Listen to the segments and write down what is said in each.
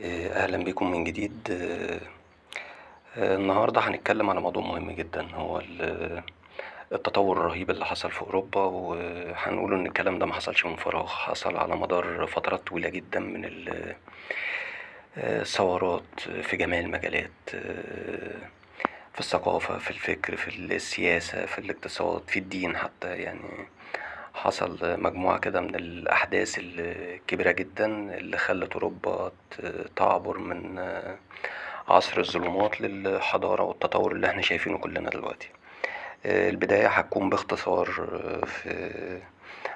أهلا بيكم من جديد. النهاردة هنتكلم على موضوع مهم جدا، هو التطور الرهيب اللي حصل في أوروبا. وهنقول إن الكلام ده محصلش من فراغ، حصل على مدار فترات طويلة جدا من الثورات في جميع المجالات، في الثقافة، في الفكر، في السياسة، في الاقتصاد، في الدين حتى. حصل مجموعة كده من الأحداث الكبيرة جدا اللي خلت أوروبا تعبر من عصر الظلمات للحضارة والتطور اللي احنا شايفينه كلنا دلوقتي. البداية هتكون بإختصار في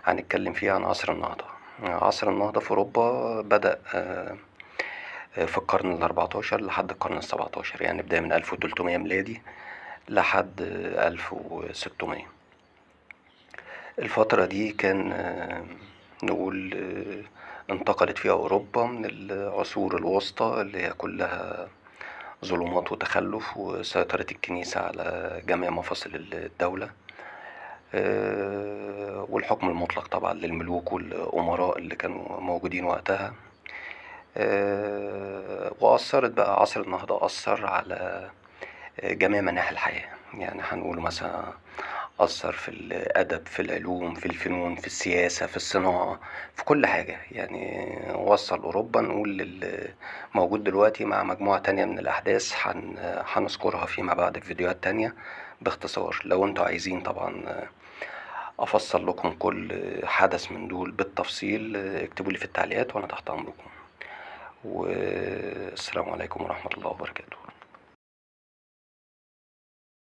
هنتكلم فيها عن عصر النهضة. عصر النهضة في أوروبا بدأ في القرن الأربعتاشر لحد القرن السبعتاشر، يعني بداية من 1300 ميلادي لحد 1600. الفترة دي كان نقول انتقلت فيها أوروبا من العصور الوسطى اللي هي كلها ظلمات وتخلف وسيطرة الكنيسة على جميع مفاصل الدولة، والحكم المطلق طبعا للملوك والأمراء اللي كانوا موجودين وقتها. وأثرت بقى عصر النهضة أثر على جميع مناحي الحياة، يعني هنقول مثلا أثر في الأدب، في العلوم، في الفنون، في السياسة، في الصناعة، في كل حاجة. وصل أوروبا نقول للي موجود دلوقتي مع مجموعة تانية من الأحداث هنذكرها فيما بعد في فيديوهات تانية. باختصار لو انتوا عايزين طبعا أفصل لكم كل حدث من دول بالتفصيل اكتبوا لي في التعليقات وأنا تحت أمركم. والسلام عليكم ورحمة الله وبركاته.